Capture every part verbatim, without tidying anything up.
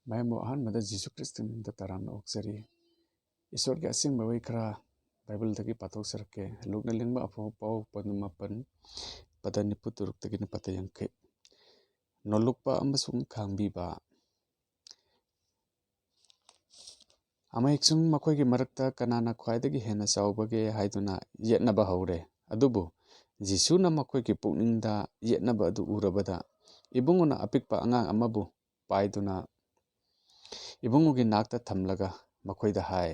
ꯃꯌꯥꯝꯕꯨ ꯑꯍꯥꯟꯕꯗ ꯖꯤꯁꯨ ꯈ꯭ꯔꯤꯁꯇꯒꯤ ꯃꯤꯡꯗ ꯇꯔꯥꯝꯅ ꯑꯣꯛꯆꯔꯤ꯫ ꯏꯁꯣꯔꯒꯤ ꯑꯁꯦꯡꯕ ꯋꯥꯍꯩ ꯈꯔ ꯕꯥꯏꯕꯜꯗꯒꯤ ꯄꯥꯊꯣꯛꯆꯔꯛꯀꯦ꯫ ꯂꯨꯛꯅ ꯂꯤꯡꯕ ꯑꯐꯥꯎꯕ ꯄꯥꯎ, ꯄꯗꯨ ꯃꯥꯄꯟ, ꯄꯗ ꯅꯤꯐꯨ ꯇꯔꯨꯛꯇꯒꯤꯅ ꯄꯗ ꯌꯥꯡꯈꯩ꯫ ꯅꯣꯜꯂꯨꯛꯄ ꯑꯃꯁꯨꯡ ꯈꯥꯡꯕꯤꯕ꯫ ꯑꯃꯍꯦꯛꯁꯨꯡ ꯃꯈꯣꯏꯒꯤ ꯃꯔꯛꯇ ꯀꯅꯥꯅ ꯈ꯭ꯋꯥꯏꯗꯒꯤ ꯍꯦꯟꯅ ꯆꯥꯎꯕꯒꯦ ꯍꯥꯏꯗꯨꯅ ꯌꯦꯠꯅꯕ ꯍꯧꯔꯦ꯫ ꯑꯗꯨꯕꯨ ꯖꯤꯁꯨꯅ ꯃꯈꯣꯏꯒꯤ ꯄꯨꯛꯅꯤꯡꯗ ꯌꯦꯠꯅꯕ ꯑꯗꯨ ꯎꯔꯕꯗ, ꯏꯕꯨꯡꯉꯣꯅ ꯑꯄꯤꯛꯄ ꯑꯉꯥꯡ ꯑꯃꯕꯨ ꯄꯥꯏꯗꯨꯅ ꯏꯕꯨꯡꯉꯣꯒꯤ ꯅꯥꯛꯇ ꯊꯝꯂꯒ ꯃꯈꯣꯏꯗ ꯍꯥꯏ,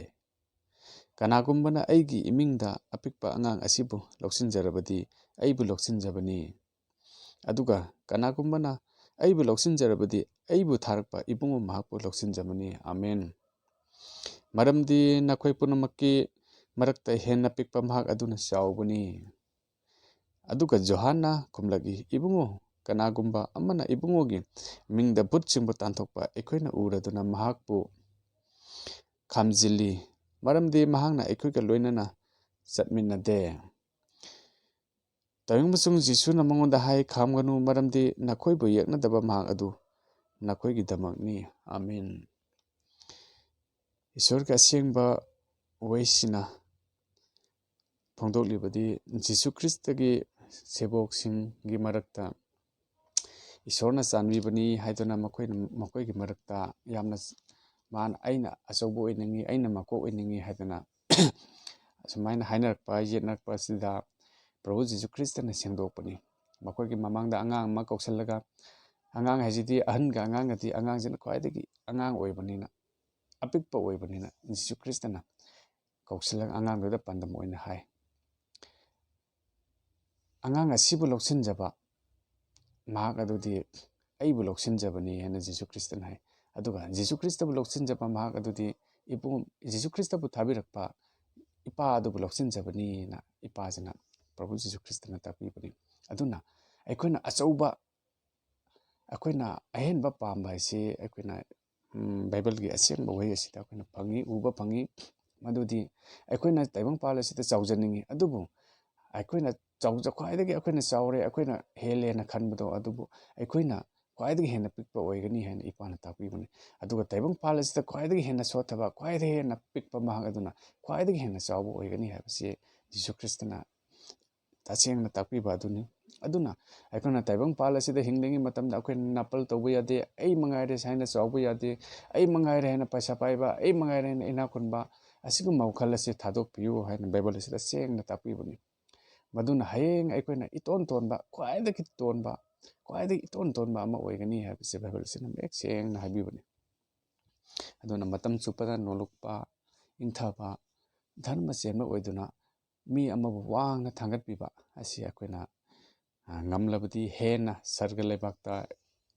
"ꯀꯅꯥꯒꯨꯝꯕꯅ ꯑꯩꯒꯤ ꯏꯃꯤꯡꯗ ꯑꯄꯤꯛꯄ ꯑꯉꯥꯡ ꯑꯁꯤꯕꯨ ꯂꯧꯁꯤꯟꯖꯔꯕꯗꯤ, ꯑꯩꯕꯨ ꯂꯧꯁꯤꯟꯖꯕꯅꯤ꯫ ꯑꯗꯨꯒ ꯀꯅꯥꯒꯨꯝꯕꯅ ꯑꯩꯕꯨ ꯂꯧꯁꯤꯟꯖꯔꯕꯗꯤ, ꯑꯩꯕꯨ ꯊꯥꯔꯛꯄ ꯏꯕꯨꯡꯉꯣ ꯃꯍꯥꯛꯄꯨ ꯂꯧꯁꯤꯟꯖꯕꯅꯤ꯫ ꯑꯥꯃꯦꯟ꯫ ꯃꯔꯝꯗꯤ ꯅꯈꯣꯏ ꯄꯨꯝꯅꯃꯛꯀꯤ ꯃꯔꯛꯇ ꯍꯦꯟꯅ ꯄꯤꯛꯄ ꯃꯍꯥꯛ ꯑꯗꯨꯅ ꯆꯥꯎꯕꯅꯤ꯫" ꯑꯗꯨꯒ ꯖꯣꯍꯥꯟꯅ ꯈꯨꯝꯂꯛꯏ, "ꯏꯕꯨꯡꯉꯣ, ꯀꯅꯥꯒꯨꯝꯕ ꯑꯃꯅ ꯏꯕꯨꯡꯉꯣꯒꯤ ꯃꯤꯡꯗ ꯚꯨꯠꯁꯤꯡꯕꯨ ꯇꯥꯟꯊꯣꯛꯄ ꯑꯩꯈꯣꯏꯅ ꯎꯔꯗꯨꯅ ꯃꯍꯥꯛꯄꯨ ꯈꯥꯝꯖꯤꯜꯂꯤ, ꯃꯔꯝꯗꯤ ꯃꯍꯥꯛꯅ ꯑꯩꯈꯣꯏꯒ ꯂꯣꯏꯅꯅ ꯆꯠꯃꯤꯟꯅꯗꯦ꯫" ꯇꯥꯏꯕꯪ ꯑꯃꯁꯨꯡ ꯖꯤꯁꯨꯅ ꯃꯉꯣꯟꯗ ꯍꯥꯏ, "ꯈꯥꯝꯒꯅꯨ, ꯃꯔꯝꯗꯤ ꯅꯈꯣꯏꯕꯨ ꯌꯦꯛꯅꯗꯕ ꯃꯍꯥꯛ ꯑꯗꯨ ꯅꯈꯣꯏꯒꯤꯗꯃꯛꯅꯤ꯫" ꯑꯥꯃꯦꯟ꯫ ꯏꯁꯣꯔꯒꯤ ꯑꯁꯦꯡꯕ ꯋꯥꯍꯩꯁꯤꯅ ꯐꯣꯡꯗꯣꯛꯂꯤꯕꯗꯤ ꯖꯤꯁꯨ ꯈ꯭ꯔꯤꯁꯇꯒꯤ ꯁꯦꯕꯣꯛꯁꯤꯡꯒꯤ ꯃꯔꯛꯇ ꯏꯁꯣꯔꯅ ꯆꯥꯟꯕꯤꯕꯅꯤ ꯍꯥꯏꯗꯨꯅ ꯃꯈꯣꯏꯅ, ꯃꯈꯣꯏꯒꯤ ꯃꯔꯛꯇ ꯌꯥꯝꯅ ꯃꯥꯅ, "ꯑꯩꯅ ꯑꯆꯧꯕ ꯑꯣꯏꯅꯤꯡꯉꯤ, ꯑꯩꯅ ꯃꯀꯣꯛ ꯑꯣꯏꯅꯤꯡꯉꯤ" ꯍꯥꯏꯗꯅ ꯑꯁꯨꯃꯥꯏꯅ ꯍꯥꯏꯅꯔꯛꯄ, ꯌꯦꯠꯅꯔꯛꯄ ꯑꯁꯤꯗ ꯄ꯭ꯔꯚꯨ ꯖꯤꯁꯨ ꯈ꯭ꯔꯤꯁꯇꯅ ꯁꯦꯡꯗꯣꯛꯄꯅꯤ꯫ ꯃꯈꯣꯏꯒꯤ ꯃꯃꯥꯡꯗ ꯑꯉꯥꯡ ꯑꯃ ꯀꯧꯁꯤꯜꯂꯒ, ꯑꯉꯥꯡ ꯍꯥꯏꯁꯤꯗꯤ ꯑꯍꯟꯒ ꯑꯉꯥꯡꯒꯗꯤ, ꯑꯉꯥꯡꯁꯤꯅ ꯈ꯭ꯋꯥꯏꯗꯒꯤ ꯑꯉꯥꯡ ꯑꯣꯏꯕꯅꯤꯅ, ꯑꯄꯤꯛꯄ ꯑꯣꯏꯕꯅꯤꯅ, ꯖꯤꯁꯨ ꯈ꯭ꯔꯤꯁꯇꯅ ꯀꯧꯁꯤꯜꯂꯒ ꯑꯉꯥꯡꯗꯨꯗ ꯄꯥꯟꯗꯝ ꯑꯣꯏꯅ ꯍꯥꯏ, "ꯑꯉꯥꯡ ꯑꯁꯤꯕꯨ ꯂꯧꯁꯤꯟꯖꯕ, ꯃꯍꯥꯛ ꯑꯗꯨꯗꯤ ꯑꯩꯕꯨ ꯂꯧꯁꯤꯟꯖꯕꯅꯤ" ꯍꯥꯏꯅ ꯖꯤꯁꯨ ꯈ꯭ꯔꯤꯁꯇꯅ ꯍꯥꯏ꯫ ꯑꯗꯨꯒ ꯖꯤꯁꯨ ꯈ꯭ꯔꯤꯁꯇꯕꯨ ꯂꯧꯁꯤꯟꯖꯕ ꯃꯍꯥꯛ ꯑꯗꯨꯗꯤ ꯏꯕꯨꯡ-, ꯖꯤꯁꯨ ꯈ꯭ꯔꯤꯁꯇꯕꯨ ꯊꯥꯕꯤꯔꯛꯄ ꯏꯄꯥ ꯑꯗꯨꯕꯨ ꯂꯧꯁꯤꯟꯖꯕꯅꯤꯅ ꯏꯄꯥꯁꯤꯅ ꯄ꯭ꯔꯚꯨ ꯖꯤꯁꯨ ꯈ꯭ꯔꯤꯁꯇꯅ ꯇꯥꯛꯄꯤꯕꯅꯤ꯫ ꯑꯗꯨꯅ ꯑꯩꯈꯣꯏꯅ ꯑꯆꯧꯕ, ꯑꯩꯈꯣꯏꯅ ꯑꯍꯦꯟꯕ ꯄꯥꯝꯕ ꯍꯥꯏꯁꯤ ꯑꯩꯈꯣꯏꯅ, ꯎꯝ, ꯕꯥꯏꯕꯜꯒꯤ ꯑꯁꯦꯡꯕ ꯋꯥꯍꯩ ꯑꯁꯤꯗ ꯑꯩꯈꯣꯏꯅ ꯐꯪꯉꯤ, ꯎꯕ ꯐꯪꯉꯤ꯫ ꯃꯗꯨꯗꯤ ꯑꯩꯈꯣꯏꯅ ꯇꯥꯏꯕꯪꯄꯥꯜ ꯑꯁꯤꯗ ꯆꯥꯎꯖꯅꯤꯡꯉꯤ, ꯑꯗꯨꯕꯨ ꯑꯩꯈꯣꯏꯅ ꯆꯥꯎꯖ-, ꯈ꯭ꯋꯥꯏꯗꯒꯤ ꯑꯩꯈꯣꯏꯅ ꯆꯥꯎꯔꯦ, ꯑꯩꯈꯣꯏꯅ ꯍꯦꯜꯂꯦꯅ ꯈꯟꯕꯗꯣ, ꯑꯗꯨꯕꯨ ꯑꯩꯈꯣꯏꯅ ꯈ꯭ꯋꯥꯏꯗꯒꯤ ꯍꯦꯟꯅ ꯄꯤꯛꯄ ꯑꯣꯏꯒꯅꯤ ꯍꯥꯏꯅ ꯏꯄꯥꯅ ꯇꯥꯛꯄꯤꯕꯅꯤ꯫ ꯑꯗꯨꯒ ꯇꯥꯏꯕꯪꯄꯥꯜ ꯑꯁꯤꯗ ꯈ꯭ꯋꯥꯏꯗꯒꯤ ꯍꯦꯟꯅ ꯁꯣꯠꯊꯕ, ꯈ꯭ꯋꯥꯏꯗꯒꯤ ꯍꯦꯟꯅ ꯄꯤꯛꯄ ꯃꯍꯥꯛ ꯑꯗꯨꯅ ꯈ꯭ꯋꯥꯏꯗꯒꯤ ꯍꯦꯟꯅ ꯆꯥꯎꯕ ꯑꯣꯏꯒꯅꯤ ꯍꯥꯏꯕꯁꯤ ꯖꯤꯁꯨ ꯈ꯭ꯔꯤꯁꯇꯅ ꯇꯁꯦꯡꯅ ꯇꯥꯛꯄꯤꯕ ꯑꯗꯨꯅꯤ꯫ ꯑꯗꯨꯅ ꯑꯩꯈꯣꯏꯅ ꯇꯥꯏꯕꯪꯄꯥꯜ ꯑꯁꯤꯗ ꯍꯤꯡꯂꯤꯉꯩ ꯃꯇꯝꯗ ꯑꯩꯈꯣꯏꯅ ꯅꯥꯄꯜ ꯇꯧꯕ ꯌꯥꯗꯦ, ꯑꯩ ꯃꯉꯥꯏꯔꯦ ꯍꯥꯏꯅ ꯆꯥꯎꯕ ꯌꯥꯗꯦ, ꯑꯩ ꯃꯉꯥꯏꯔꯦ ꯍꯥꯏꯅ ꯄꯩꯁꯥ ꯄꯥꯏꯕ, ꯑꯩ ꯃꯉꯥꯏꯔꯦ ꯍꯥꯏꯅ ꯏꯅꯥꯛ ꯈꯨꯟꯕ, ꯑꯁꯤꯒꯨꯝꯕ ꯋꯥꯈꯜ ꯑꯁꯤ ꯊꯥꯗꯣꯛꯄꯤꯌꯨ ꯍꯥꯏꯅ ꯕꯥꯏꯕꯜ ꯑꯁꯤꯗ ꯁꯦꯡꯅ ꯇꯥꯛꯄꯤꯕꯅꯤ꯫ ꯃꯗꯨꯅ ꯍꯌꯦꯡ ꯑꯩꯈꯣꯏꯅ ꯏꯇꯣꯟ ꯇꯣꯟꯕ, ꯈ꯭ꯋꯥꯏꯗꯒꯤ ꯇꯣꯟꯕ, ꯈ꯭ꯋꯥꯏꯗꯒꯤ ꯏꯇꯣꯟ ꯇꯣꯟꯕ ꯑꯃ ꯑꯣꯏꯒꯅꯤ ꯍꯥꯏꯕꯁꯦ ꯕꯥꯏꯕꯜ ꯑꯁꯤꯅ ꯃꯌꯦꯛ ꯁꯦꯡꯅ ꯍꯥꯏꯕꯤꯕꯅꯤ꯫ ꯑꯗꯨꯅ ꯃꯇꯝ ꯆꯨꯞꯄꯗ ꯅꯣꯂꯨꯛꯄ, ꯏꯪꯊꯕ, ꯙꯔꯃ ꯆꯦꯟꯕ ꯑꯣꯏꯗꯨꯅ ꯃꯤ ꯑꯃꯕꯨ ꯋꯥꯡꯅ ꯊꯥꯡꯒꯠꯄꯤꯕ ꯑꯁꯤ ꯑꯩꯈꯣꯏꯅ, ꯑ, ꯉꯝꯂꯕꯗꯤ ꯍꯦꯟꯅ ꯁꯔꯒ ꯂꯩꯕꯥꯛꯇ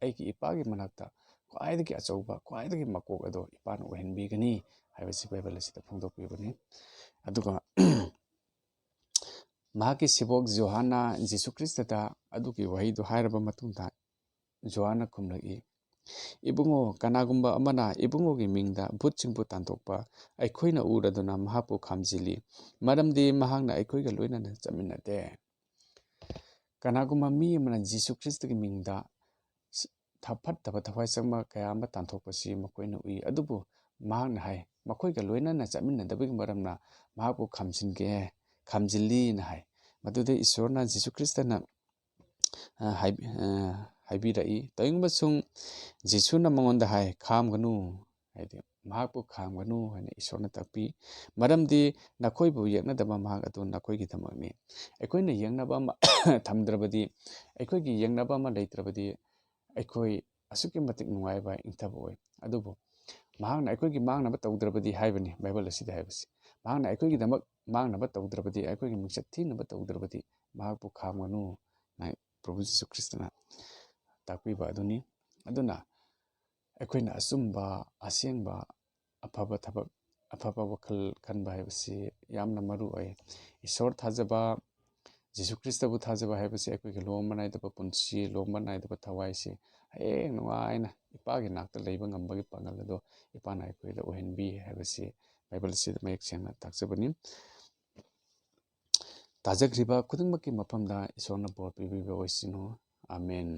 ꯑꯩꯒꯤ ꯏꯄꯥꯒꯤ ꯃꯅꯥꯛꯇ ꯈ꯭ꯋꯥꯏꯗꯒꯤ ꯑꯆꯧꯕ, ꯈ꯭ꯋꯥꯏꯗꯒꯤ ꯃꯀꯣꯛ ꯑꯗꯣ ꯏꯄꯥꯅ ꯑꯣꯏꯍꯟꯕꯤꯒꯅꯤ ꯍꯥꯏꯕꯁꯤ ꯕꯥꯏꯕꯜ ꯑꯁꯤꯗ ꯐꯣꯡꯗꯣꯛꯄꯤꯕꯅꯤ꯫ ꯑꯗꯨꯒ ꯃꯍꯥꯛꯀꯤ ꯁꯦꯕꯣꯛ ꯖꯣꯍꯥꯟꯅ ꯖꯤꯁꯨ ꯈ꯭ꯔꯤꯁꯇꯗ ꯑꯗꯨꯒꯤ ꯋꯥꯍꯩꯗꯨ ꯍꯥꯏꯔꯕ ꯃꯇꯨꯡꯗ, ꯖꯣꯍꯥꯟꯅ ꯈꯨꯝꯂꯛꯏ, "ꯏꯕꯨꯡꯉꯣ, ꯀꯅꯥꯒꯨꯝꯕ ꯑꯃꯅ ꯏꯕꯨꯡꯉꯣꯒꯤ ꯃꯤꯡꯗ ꯚꯨꯠꯁꯤꯡꯕꯨ ꯇꯥꯟꯊꯣꯛꯄ ꯑꯩꯈꯣꯏꯅ ꯎꯔꯗꯨꯅ ꯃꯍꯥꯛꯄꯨ ꯈꯥꯝꯖꯤꯜꯂꯤ, ꯃꯔꯝꯗꯤ ꯃꯍꯥꯛꯅ ꯑꯩꯈꯣꯏꯒ ꯂꯣꯏꯅꯅ ꯆꯠꯃꯤꯟꯅꯗꯦ"꯫ ꯀꯅꯥꯒꯨꯝꯕ ꯃꯤ ꯑꯃꯅ ꯖꯤꯁꯨ ꯈ꯭ꯔꯤꯁꯇꯒꯤ ꯃꯤꯡꯗ ꯁ-, ꯊ-, ꯐꯠꯇꯕ ꯊꯋꯥꯏ ꯆꯪꯕ ꯀꯌꯥ ꯑꯃ ꯇꯥꯟꯊꯣꯛꯄꯁꯤ ꯃꯈꯣꯏꯅ ꯎꯏ, ꯑꯗꯨꯕꯨ ꯃꯍꯥꯛꯅ ꯍꯥꯏ, "ꯃꯈꯣꯏꯒ ꯂꯣꯏꯅꯅ ꯆꯠꯃꯤꯟꯅꯗꯕꯒꯤ ꯃꯔꯝꯅ ꯃꯍꯥꯛꯄꯨ ꯈꯥꯝꯖꯤꯟꯒꯦ, ꯈꯥꯝꯖꯤꯜꯂꯤꯅ" ꯍꯥꯏ꯫ ꯃꯗꯨꯗ ꯏꯁꯣꯔꯅ ꯖꯤꯁꯨ ꯈ꯭ꯔꯤꯁꯇꯅ, ꯑ, ꯍꯥꯏꯕꯤ-, ꯑ, ꯍꯥꯏꯕꯤꯔꯛꯏ꯫ ꯇꯧꯏꯒꯨꯝꯕꯁꯨꯡ ꯖꯤꯁꯨꯅ ꯃꯉꯣꯟꯗ ꯍꯥꯏ, "ꯈꯥꯝꯒꯅꯨ", ꯍꯥꯏꯗꯤ ꯃꯍꯥꯛꯄꯨ ꯈꯥꯝꯒꯅꯨ ꯍꯥꯏꯅ ꯏꯁꯣꯔꯅ ꯇꯥꯛꯄꯤ꯫ ꯃꯔꯝꯗꯤ ꯅꯈꯣꯏꯕꯨ ꯌꯦꯛꯅꯗꯕ ꯃꯍꯥꯛ ꯑꯗꯨ ꯅꯈꯣꯏꯒꯤꯗꯃꯛꯅꯤ꯫ ꯑꯩꯈꯣꯏꯅ ꯌꯦꯡꯅꯕ ꯑꯃ ꯊꯝꯗ꯭ꯔꯕꯗꯤ, ꯑꯩꯈꯣꯏꯒꯤ ꯌꯦꯡꯅꯕ ꯑꯃ ꯂꯩꯇ꯭ꯔꯕꯗꯤ, ꯑꯩꯈꯣꯏ ꯑꯁꯨꯛꯀꯤ ꯃꯇꯤꯛ ꯅꯨꯡꯉꯥꯏꯕ, ꯏꯪꯊꯕ ꯑꯣꯏ꯫ ꯑꯗꯨꯕꯨ ꯃꯍꯥꯛꯅ ꯑꯩꯈꯣꯏꯒꯤ ꯃꯥꯡꯅꯕ ꯇꯧꯗ꯭ꯔꯕꯗꯤ ꯍꯥꯏꯕꯅꯤ ꯕꯥꯏꯕꯜ ꯑꯁꯤꯗ ꯍꯥꯏꯕꯁꯤ꯫ ꯃꯍꯥꯛꯅ ꯑꯩꯈꯣꯏꯒꯤꯗꯃꯛ ꯃꯥꯡꯅꯕ ꯇꯧꯗ꯭ꯔꯕꯗꯤ, ꯑꯩꯈꯣꯏꯒꯤ ꯃꯤꯡꯆꯠ ꯊꯤꯅꯕ ꯇꯧꯗ꯭ꯔꯕꯗꯤ, ꯃꯍꯥꯛꯄꯨ ꯈꯥꯝꯒꯅꯨ ꯍꯥꯏꯅ ꯄ꯭ꯔꯚꯨ ꯖꯤꯁꯨ ꯈ꯭ꯔꯤꯁꯇꯅ ꯇꯥꯛꯄꯤꯕ ꯑꯗꯨꯅꯤ꯫ ꯑꯗꯨꯅ ꯑꯩꯈꯣꯏꯅ ꯑꯆꯨꯝꯕ, ꯑꯁꯦꯡꯕ, ꯑꯐꯕ ꯊꯕꯛ, ꯑꯐꯕ ꯋꯥꯈꯜ ꯈꯟꯕ ꯍꯥꯏꯕꯁꯤ ꯌꯥꯝꯅ ꯃꯔꯨ ꯑꯣꯏ꯫ ꯏꯁꯣꯔ ꯊꯥꯖꯕ, ꯖꯤꯁꯨ ꯈ꯭ꯔꯤꯁꯇꯕꯨ ꯊꯥꯖꯕ ꯍꯥꯏꯕꯁꯤ ꯑꯩꯈꯣꯏꯒꯤ ꯂꯣꯝꯕ ꯅꯥꯏꯗꯕ ꯄꯨꯟꯁꯤ, ꯂꯣꯝꯕ ꯅꯥꯏꯗꯕ ꯊꯋꯥꯏꯁꯤ ꯍꯌꯦꯡ ꯅꯨꯡꯉꯥꯏꯅ ꯏꯄꯥꯒꯤ ꯅꯥꯛꯇ ꯂꯩꯕ ꯉꯝꯕꯒꯤ ꯄꯥꯡꯒꯜ ꯑꯗꯣ ꯏꯄꯥꯅ ꯑꯩꯈꯣꯏꯗ ꯑꯣꯏꯍꯟꯕꯤ ꯍꯥꯏꯕꯁꯤ ꯕꯥꯏꯕꯜ ꯑꯁꯤꯗ ꯃꯌꯦꯛ ꯁꯦꯡꯅ ꯇꯥꯛꯆꯕꯅꯤ꯫ ꯇꯥꯖꯈ꯭ꯔꯤꯕ ꯈꯨꯗꯤꯡꯃꯛꯀꯤ ꯃꯐꯝꯗ ꯏꯁꯣꯔꯅ ꯕꯣꯔ ꯄꯤꯕꯤꯕ ꯑꯣꯏꯁꯅꯨ꯫ ꯑꯥꯃꯦꯟ꯫